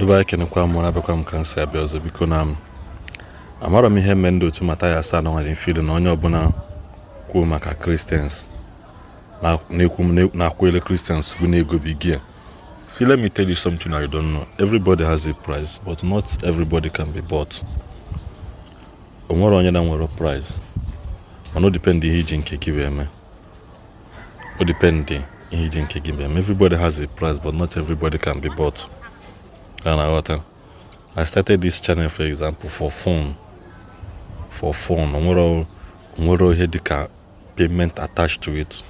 Ndị be anyị, ekenekwa m. Abịakwa m ka m si abịa ọzọ. Biko, na m amarọ m ihe mee ndị otu Mathias anọ nwere feel na onye ọbụla kwuo maka Christians na-ekwu na-akwụele Christians bụ na-egobiga ya. See, let me tell you something I don't know. Everybody has a price, but not everybody can be bought. O nwere onye na nwere price, mana o depend ihe iji nke gị wee mee. O depend ihe iji nke gị wee mee. Everybody has a price, but not everybody can be bought. Ka na-aghọta? I started this channel, for example, for fun, for fun. O nwere ihe dịka payment attached to it.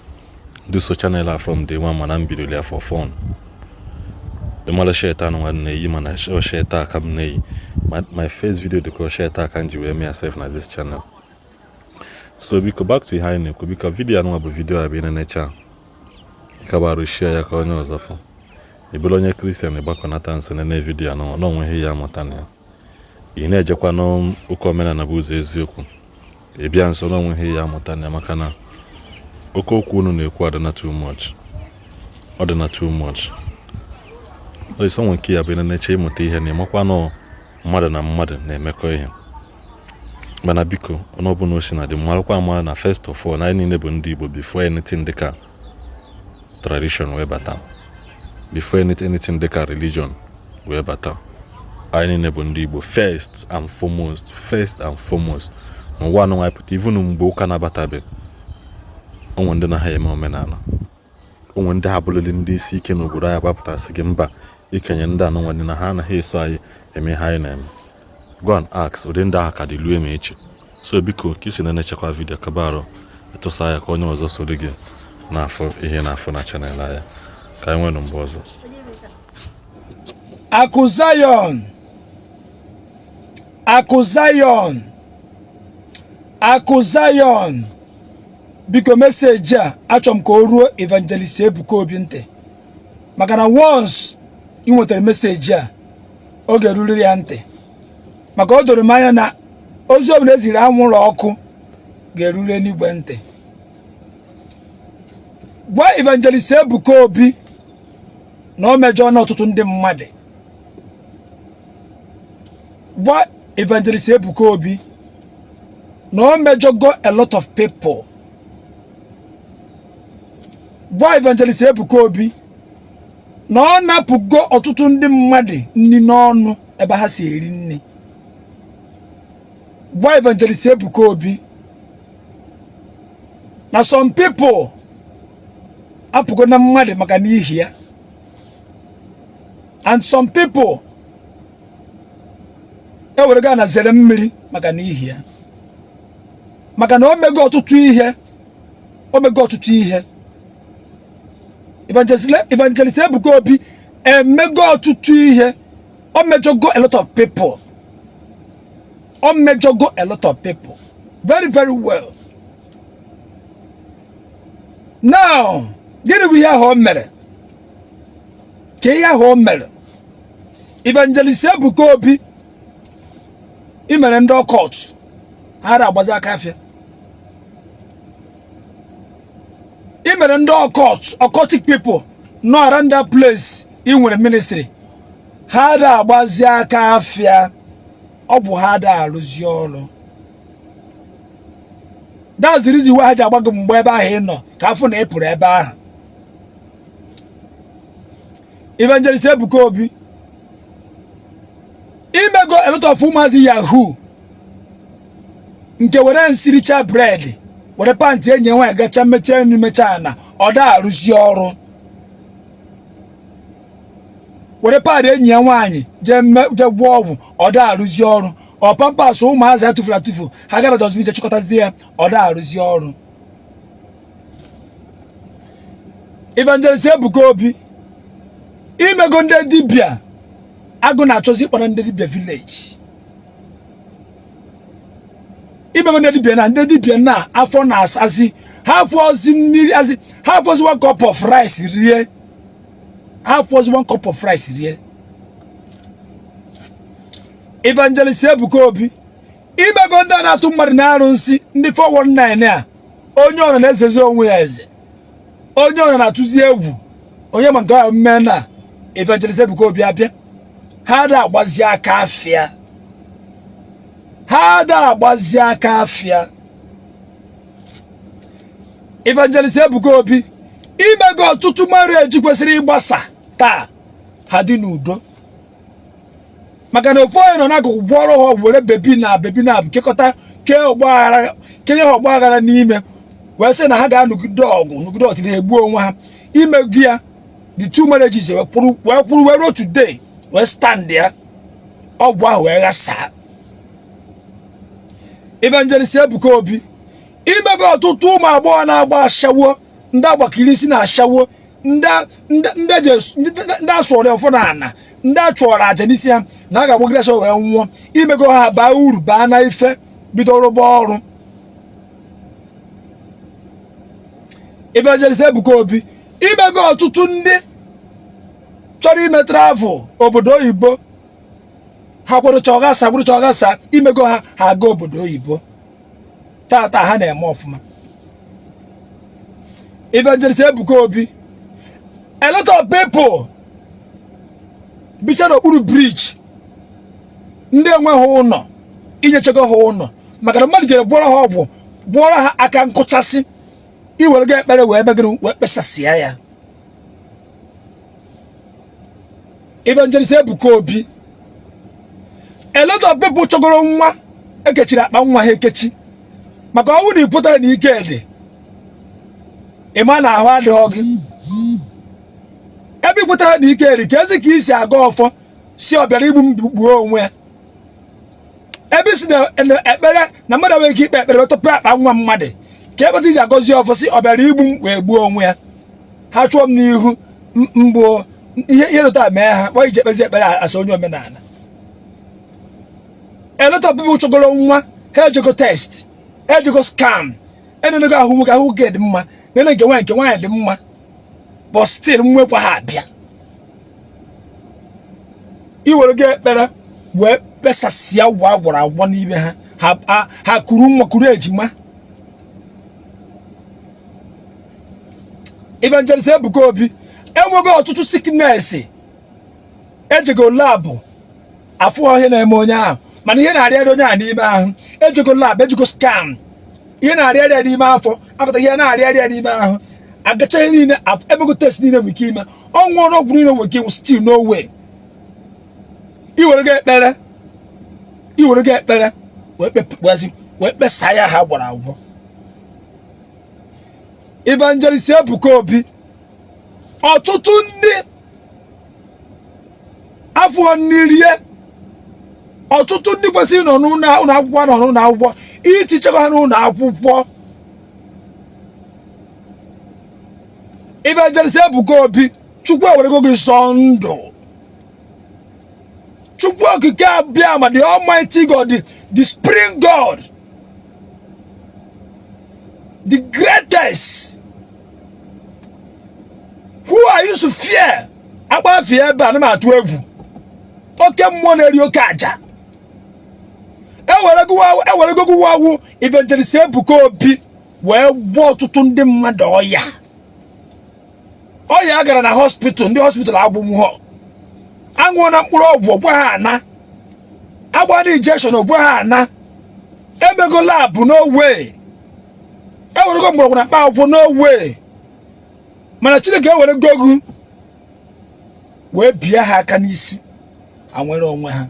Ndị so channel a from day one, mana m bidoro ya for fun. Ịmara shirt anụ nwa na-eyi, mana ọ shirt a ka m na-eyi. My first video dịka shirt a ka m ji wee mee sef na this channel. So biko, back to ihe anyị na-ekwu. Biko, video anụnwa bụ video a bụ ịnenecha, ịkabarụ share ya ka onye ọzọ fụ. Ị bụrụ onye Christian, ịgbakọnata nso nene video anụnwa na onweghị ya amụta na ya. Ị na-ejekwa n'ụka omenala bụ ụzọ eziokwu, ị bịa nso na onweghị ya amụta na ya, maka na oke okwu unu na-ekwu adịna too much, ọ dị na too much. Ọ dị onwe nke ya bụ ịnenecha, ịmụta ihe na ịmakwa nọ mmadụ na mmadụ na-emekọ ihe. Mana biko, ọnụ ọbụla o si na dị, marakwa amara na first of all, na anyị niile bụ ndị Igbo before anything dịka tradition wee bata, before anything dịka religion wee bata. Anyị niile bụ ndị Igbo first and foremost, first and foremost. N'ụwa anụ anyị pụta, even mgbe ụka nabatabe, onwe ndị na ha eme omenala, onwe ndị ha bụrụli ndị isi ike n'obodo anyị gbapụtasị gị mba ikenye ndị anụnwa ndị na ha anaghị eso anyị eme ihe anyị na-eme. Go and ask ụdị ndị ahụ ka dị lue ma echi. So biko, ka isi na-enechekwa video, kabarụ ịtụsa ya ka onye ọzọ soro gị na-afụ ihe na-afụ na channel anya. Ka anyị nwere mgbe ọzọ. Akụ Zion, Akụ Zion, Akụ Zion, biko, message a achọrọ m ka o ruo Evangelist Ebuka Obi ntị, maka na once ị nwetara message a, ọ ga-eruriri ya ntị, maka o doro m anya na ozi ọbụla eziri anwụrụ ọkụ ga-eruru eluigwe ntị. Gwa Evangelist Ebuka Obi na o mejọọ n'ọtụtụ ndị mmadụ. Gwa Evangelist Ebuka Obi na o mejọgo a lot of people. Gwa Evangelist Ebuka Obi na ọ napụgo ọtụtụ ndị mmadụ nri n'ọnụ ebe ha si eri nri. Gwa Evangelist Ebuka Obi na some people apụgo na mmadụ maka n'ihi ya, and some people ewerega na zere mmiri maka n'ihi ya, maka na o mego ọtụtụ ihe, o mego ọtụtụ ihe. Evangelist Ebuka Obi emego ọtụtụ ihe. O mejọgo a lot of people, o mejọgo a lot of people very very well. Now, gịnị bụ ihe ahụ o mere? Ka ihe ahụ o mere, Evangelist Ebuka Obi, i mere ndị occult ha agbazi aka afịa. I mere ndị occult, occultic people nọ around that place ị nwere ministry, ha da agbazi aka afịa. Ọ bụ ha da arụzi ọrụ. That's the reason why ha ji agba gị mgbe ebe ahụ ị nọ, ka afọ na ị pụrụ ebe ahụ. Evangelist Ebuka Obi, imego a lot of ụmụazị yahoo nke were nsiricha bread, were pant enyi nwaanyị gacha mechaa enu mechaa na ọ da arụzi ọrụ, were pad enyi ya nwaanyị jee gwọọ ọgwụ, ọ da arụzi ọrụ. Ọ pampers ụmụazị atụfuru atụfu, ha gara dustbin je chịkọtazie ya, ọ da arụzi ọrụ. Evangelist Ebuka Obi, imego ndị dibịa agụ na-achọzi ịkpọrọ ndị dibịa village. Imego ndị dibịa na ndị dibịa na afọ na-asazi ha, afọzi mmiri azi ha, afọzi one cup of rice rie, ha afọzi one cup of rice rie. Evangelist Ebuka Obi, imego ndị a na-atụ mmadụ na-arụ nsị, ndị 419 a, onye ọra na-ezezi onwe ya eze, onye ọra na-atụzi egwu onye ma nke ahụ mme na Evangelist Ebuka Obi abịa. Ha ada agbazi aka afịa, ha ada agbazi aka afịa. Evangelist Ebuka Obi, imego ọtụtụ marriage kwesịrị ịgbasa taa ha dị n'udo, maka na ofu onye nọ n'akụkụ gwọrọ ha ọgwụ, were baby na baby na kekọta kee ọgbaghara, kenye ha ọgbaghara n'ime, wee sị na ha ga-anọgide ọgụ nọgide ọtịrị egbuo onwe ha. Imego ya, the two marriages wee kwụrụ, wee kwụrụ, wee ruo today, wee stand ya. Ọgwụ ahụ wee ghasaa. Evangelist Ebuka Obi, imego ọtụtụ ụmụ agbọghọ na-agba ashawo, ndị agbakiri isi na ashawo, ndị asụọrọ ọfọ na ana, ndị a chụọrọ aja n'isi ha na a ga-agbagide ashawo wee nwụọ. Imego ha baa uru, baa na ife, bido rụba ọrụ. Evangelist Ebuka Obi, imego ọtụtụ ndị chọrọ ime travel obodo oyibo, ha kwadocha ọghasa, kwadocha ọghasa, imego ha, ha aga obodo oyibo tata, ha na-eme ọfụma. Evangelist Ebuka Obi, a lot of people bicha n'okpuru bridge, ndị enweghị ụlọ, inyechego ha ụlọ, maka na mmadụ jere gwọrọ ha ọgwụ, gwọrọ ha aka nkụchasị, iwere gị ekpere wee megịrị wee kpesasịa ya. Evangelist Ebuka Obi, a lot of people chọgoro nwa, ekechiri akpa nwa ha ekechi, maka ọ wụ na ị pụtara na ike dị, ịma na ahụ adịghị gị. Ebe ị pụtara na ike dị, ka ezi ka i si agọ ọfọ si ọ bịara igbu m gbuo onwe ya. Ebe i si na ekpere na mmadụ enweghị ike ikpe ekpere wetọpụ akpa nwa mmadụ, ka ebe iji agọzi ọfọ si ọ bịara igbu m wee gbuo onwe ya, ha chụọ m n'ihu mbụ ihe ihe lụta mee ha kpọọ iji ekpezi ekpere asa onye omenala. A lot of people chọgoro nwa, ha ejego test, ejego scan, enenego ahụ nwoke, ahụ nwoke dị mma, nene nke nwaanyị, nke nwaanyị dị mma, but still nwa ekweha abịa. Iwere gị ekpere wee kpesasịa ọgwụ agwọrọ agwọ n'ime ha, ha kuru nwa, kuru ejima. Evangelist Ebuka Obi, enwego ọtụtụ sickness ejego lab afụ ihe na-eme onye ahụ, mana ihe na-arịarịa onye ahụ n'ime ahụ, ejego lab, ejego scan, ihe na-arịarịa n'ime afọ apụta, ihe na-arịarịa n'ime ahụ agacha, ihe niile emego, test niile nwere ike ime, ọ ṅụọrọ ọgwụ niile nwere ike ịnwụ, still no way. Iwere gị ekpere, iwere gị ekpere wee kpesa ya ha gwọrọ agwọ. Evangelist Ebuka Obi, ọtụtụ ndị afọ n'irie, ọtụtụ ndị kwesịrị nọ n'ụlọ akwụkwọ nọ n'ụlọ akwụkwọ, itichekwa ha n'ụlọ akwụkwọ. Evangelist Ebuka Obi, Chukwu ewerego gị sọ ndụ. Chukwu Okike Abịama, the Almighty God, the Supreme God, the greatest, who I used to fear, agbafie ebe a na m atụ egwu, oke mmụọ na-eri oke aja, ewerego gị wawu Evangelist Ebuka Obi wee gwọọ ọtụtụ ndị mmadụ ọya. Ọya gara na hospital, ndị hospital agwụnwụhọ, aṅụọ na mkpụrụ ọgwụ ogwe ha ana, agba na injection ogwe ha ana, emego lab no way, ewerego mgbọrọgwụ na mkpa akwụkwọ no way, mana Chineke ewerego gị wee bie ha aka n'isi, ha nwere onwe ha.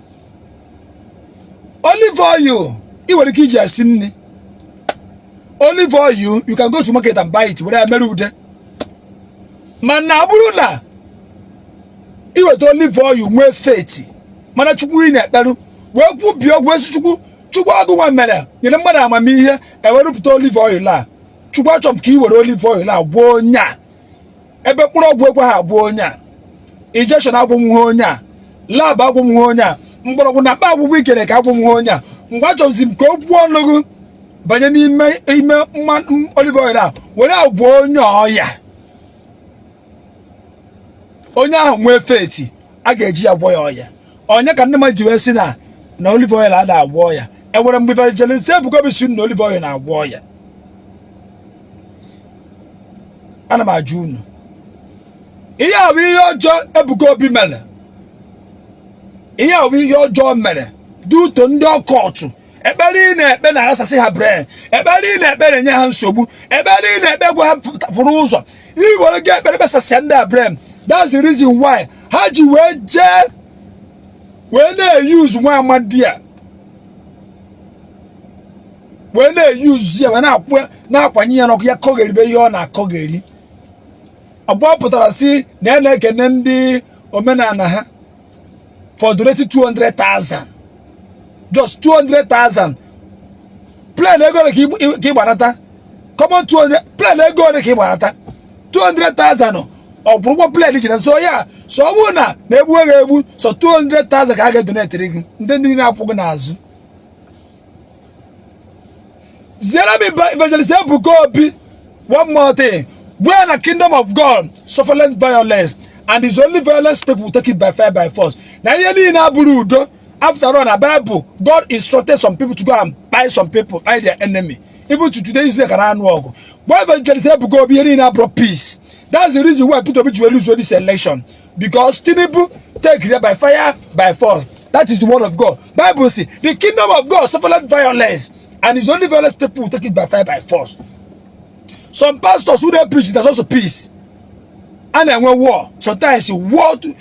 Olive oil ị nwere ike iji esi nri, olive oil you can go to market and buy it, were ya mere ude. Mana ọ bụrụ na ị weta olive oil, nwee faith, mana Chukwu ị na-ekperu wee kwubie okwu esi Chukwu, Chukwu ọgụnwa mere nyere mmadụ amamihe ewerupụta olive oil a, Chukwu achọrọ m ka ị were olive oil a gwọọ onye a, ebe mkpụrụ ọgwụ ekwe ha agwọ onye a, injection agwọnwughị onye a, lab agwọnwughị onye a, mgbọrọgwụ na mkpa akwụkwọ ikere ka agwọnwughị onye a, ngwa achọzi m ka okwu ọnụ gị banye n'ime ime mmanụ olive oil a were agwọ onye ọya. Onye ahụ nwee faith, a ga-eji ya gwọ ya ọya. Onye ka ndị mmadụ ji wee sị na na olive oil ada agwọ ọya? Enwere mgbe Evangelist Ebuka Obi si na olive oil na-agwọ ọya? Ana m ajụ unu. Ihe a bụ ihe ọjọọ Ebuka Obi mere. Ihe a bụ ihe ọjọọ mere due to ndị occult. Ekpere ị na-ekpe na-arasasị ha brain, ekpere ị na-ekpe na-enye ha nsogbu, ekpere ị na-ekpe gwa ha fụrụ ụzọ. I were gị ekpere kpesasịa ndị a brain. That's the reason why ha ji wee jee wee na-eyuzu nwa amadi a, wee na-eyuzu ya, wee na-akwanye ya n'ọkụ, ya kọgheribe ihe ọ na-akọgheri. Ọgbọ pụtara si na ya na-ekene ndị omenala ha for donating 200,000, just 200,000. Plane ego ole ka ị gbanata? Common 200 plane ego ole ka ị gbanata? 200,000 ọ bụrụ ụgwọ plane ji na so ya. So ọ bụrụ na na-egbu gị egbu, so 200,000 ka a ga-edonetiri gị, ndị niile akwụ gị n'azụ. Ziere m Evangelist Ebuka Obi one more thing: where na kingdom of God suffereth violence, and is only violence people take it by fire, by force. Na ihe niile abụrụ udo. After all, na Bible, God instructed some people to go and buy some people, buy their enemy. Even to today, Israel ka na-anụ ọgụ. Gwa Evangelist Ebuka Obi, ihe niile abụrụ peace. That's the reason why Peter Obi ji wee lose this election, because Tinubu take it by fire, by force. That is the word of God. Bible say the kingdom of God suffereth violence, and it's only violence people will take it by fire, by force. Some pastors who dey preach, there's also peace a na-enwe war sometimes. War to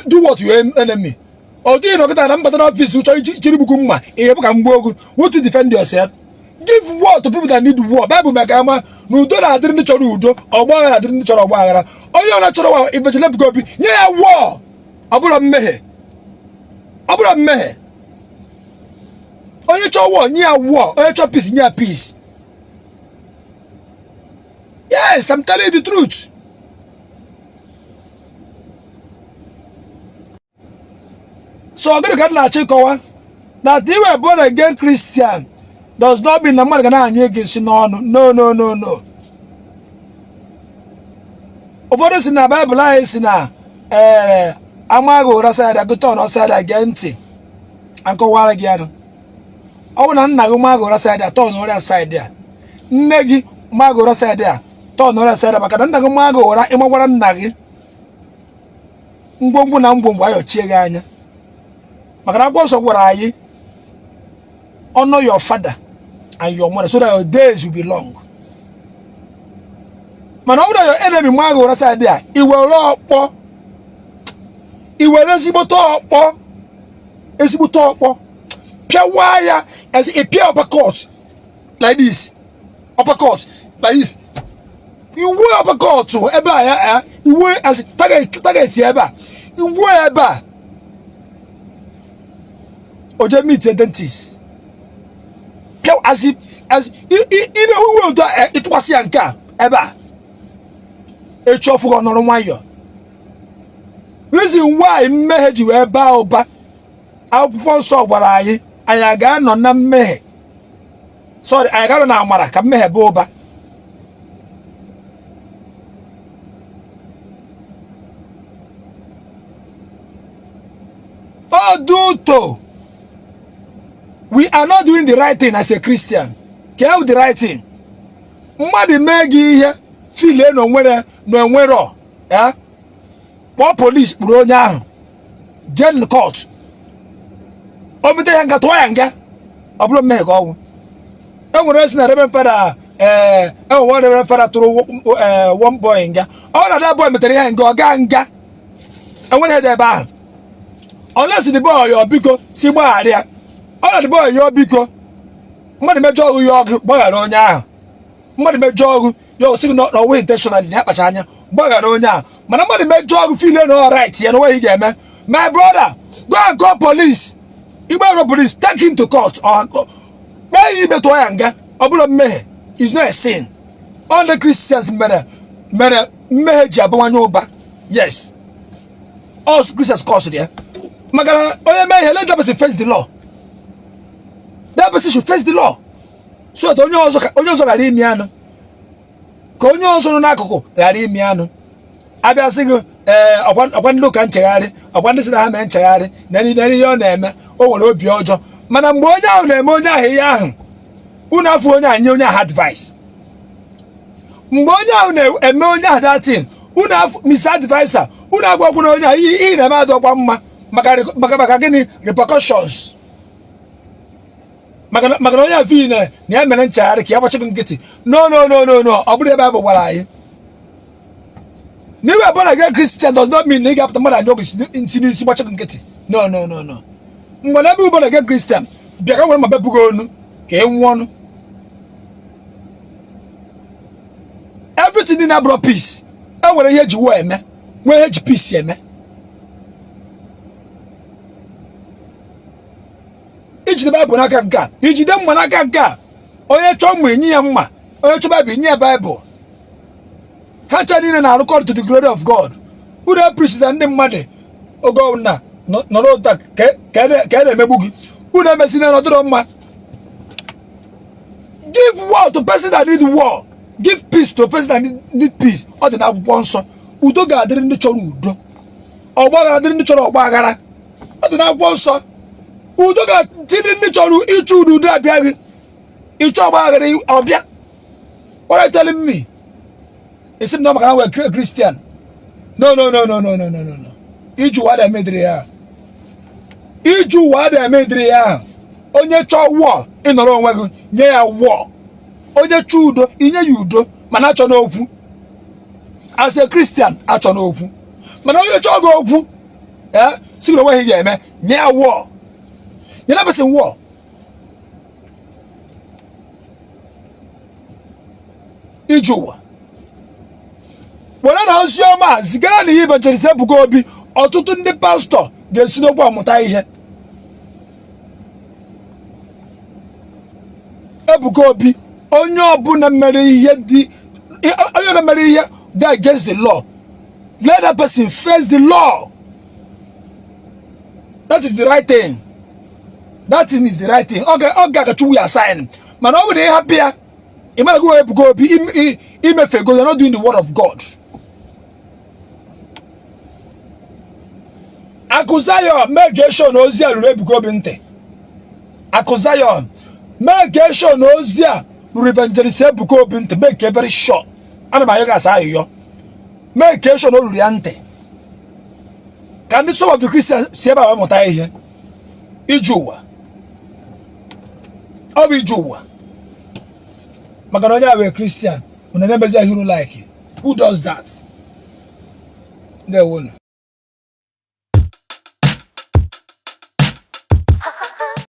do what? Your enemy. Ọ dịghị nọkịta na mbata n'ọfịs chọrọ ichiri gbugbu mma ihe bụ ka mgbu ogu. Want to defend yourself? Give war to people that need war. Bible mere ka ama na udo na-adịrị ndị chọrọ udo, ọgba aghara adịrị ndị chọrọ ọgba aghara. Onye ọbụla chọrọ war, Evangelist Ebuka Obi, nye ya war. Ọ bụrụ mmehie, ọ bụrụ mmehie. Onye chọrọ war, nye ya war. Onye chọrọ peace, nye ya peace. Yes, I'm telling you the truth. So gịnị ka m na-achọ ịkọwa? That you born again Christian does not mean na mmadụ ga na-anyụ gị nsị n'ọnụ. No, no, no, no. Ụfọdụ si na Baịbụl anyị si na ee amaghị ụra side agụta ọnụ side. Gee ntị, akọwara gị anụ. Ọ bụ na nna gị maa gị ụra side a, turn ụra side a. Nne gị maa gị ụra side a, turn ụra side a. Maka na nna gị maa gị ụra, ịmagwara nna gị, ngwongwo na ngwongwo ayọchie gị anya. Maka na akwụkwọ nsọ gwara anyị, "Honor your father and your mother so that your days will be long." Mana ọ bụrụ na your enemy maa gị ụra side a, i were ọkpọ, i were ezigbote ọkpọ, ezigbote ọkpọ pịawa ya, as a pịa uppercut like this, uppercut like this, iwe uppercut ebe a ya, iwe as target, target ebe a, iwe ebe a, o je meet a dentist. Pịa as ị na-ewe ụtọ ịtụkwasị ya nke a ebe a, echi ọfụghọ nọrọ nwayọọ. Reason why mmehie ji wee baa ụba, akwụkwọ nsọ gwara anyị, anyị ga-anọ na mmehie, sorry, anyị ga-anọ na amara ka mmehie baa ụba. Oh, due to we are not doing the right thing as a Christian. Ka the right thing, mmadụ mee gị ihe, filie na onwere na onwero ya, kpọọ polisi, kpụrụ onye ahụ jee court, o mete ya nga, tụọ ya nga. Ọ bụrụ mmehie ka ọnwụ e nwere esi na Reverend Father, ee, enwere Reverend Father tụrụ ee one boy nga. Ọ na that boy metere ihe nga, ọ gaa nga. Enwere ihe dị ebe ahụ unless the boy yọọ biko, si gbaghara ya. Ọ na the boy yọọ biko. Mmadụ mejọọ ọgụ ya, ọgụ, gbaghara onye ahụ. Mmadụ mejọọ ọgụ ya, ọ sị gị na ọnwe intentionally, na ya kpacha anya, gbaghara onye ahụ. Mana mmadụ mejọọ ọgụ, feel na ọ right ya na onweghị ga-eme, my brother, go and call police. Igbe police, take him to court or kpee ya ikpe, tụọ ya nga. Ọ bụrụ mmehie, is not a sin. All the Christians mere mmehie ji abawanye ụba. Yes, all Christians cause ya. Maka na onye mee ihe, let that person face the law. That person should face the law so that onye ọzọ ghara imi anụ, ka onye ọzọ nọ n'akụkụ ghara imi anụ. Abịa sị gị, ee, ọkwa ndị ụka nchegharị, ọkwa ndị sị na ha mee nchegharị na ihe ọ na-eme, o nwere obi ọjọọ. Mana mgbe onye ahụ na-eme onye ahụ ihe ahụ, unu afọ onye ahụ nye onye ahụ advice. Mgbe onye ahụ na-eme onye ahụ that thing, unu afọ Mr. Adviser, unu agwagwara onye ahụ ihe ị na-eme adọkwa mma. Maka gịnị? Repercussions. Maka na onye afọ na ya mere nchegharị ka ya gbachi gị nkịtị. No, no, no, no, no. Ọ bụrụ ebe a bụ gwara anyị na iwe born again Christian does not mean na ị ga-apụta mmadụ anya oge ntị n'isi gbachi gị nkịtị. No, no, no, no. Mgbe na ebe born again Christian bịa ka nwere ma bepụ gị onu ka ị nwụọ ọnụ. Everything dị na-abụrọ peace. E nwere ihe eji war eme, nwee ihe eji peace eme. Ijide Baịbụl n'aka nke a, ijide mma n'aka nke a. Onye chọọ mma enye ya mma, onye chọọ Baịbụl enye ya Baịbụl. Ha ncha niile na-arụkọ to the glory of God. Unu epreachita ndị mmadụ oge ọbụla nọrọ ụta ka a na-emegbu gị. Unu emesina nọdụrọ mma. Give war to person that need war. Give peace to person that need peace. Ọ dị n'akwụkwọ nsọ. Udo ga-adịrị ndị chọrọ udo, ọgbaghara dịrị ndị chọrọ ọgbaghara. Ọ dị n'akwụkwọ nsọ. Udo ga-adịrị ndị chọrọ ịchọ udo, udo abịaghị. Ịchọ ọgbaghara, ọbịa. What are you telling me? Isi m na maka na wee Christian. No, no, no, no, no, no, no, no, no. Iji ụwa da emediri ya. Iji ụwa da emediri ya. Onye chọọ war, ịnọrọ onwe gị nye ya war. Onye chọọ udo, inye ya udo, mana achọ n'okwu. As a Christian, achọ n'okwu. Mana onye chọọ gị okwu, si gị na onweghị ga-eme, nye ya war. Nye that person war. Iji ụwa were na ozi ọma zigara na ihe Evangelist Ebuka Obi. Ọtụtụ ndị pastọ ga-esi n'okwu amụta ihe. Ebuka Obi, onye ọbụla mere ihe dị, onye ọbụla mere ihe dị against the law, let that person face the law. That is the right thing. That thing is the right thing. Ọ ga-agachu ya sign. Mana ọ bụrụ na ị hapụ ya, ị mara gị Ebuka Obi imefego, you're not doing the word of God. Akụ Zion, make sure na ozi a ruru Ebuka Obi ntị. Akụ Zion, make sure na ozi a ruru Evangelist Ebuka Obi ntị. Make very sure. Ana m ayọ gị asa ayịyọ. Make sure na o ruru ya ntị. Ka ndị some of the Christians si ebe a mụta ihe. Ije ụwa. Ọ bụ ije ụwa. Maka na onye a wee Christian, unu na-emezi hero like. Who does that? Ndewonu.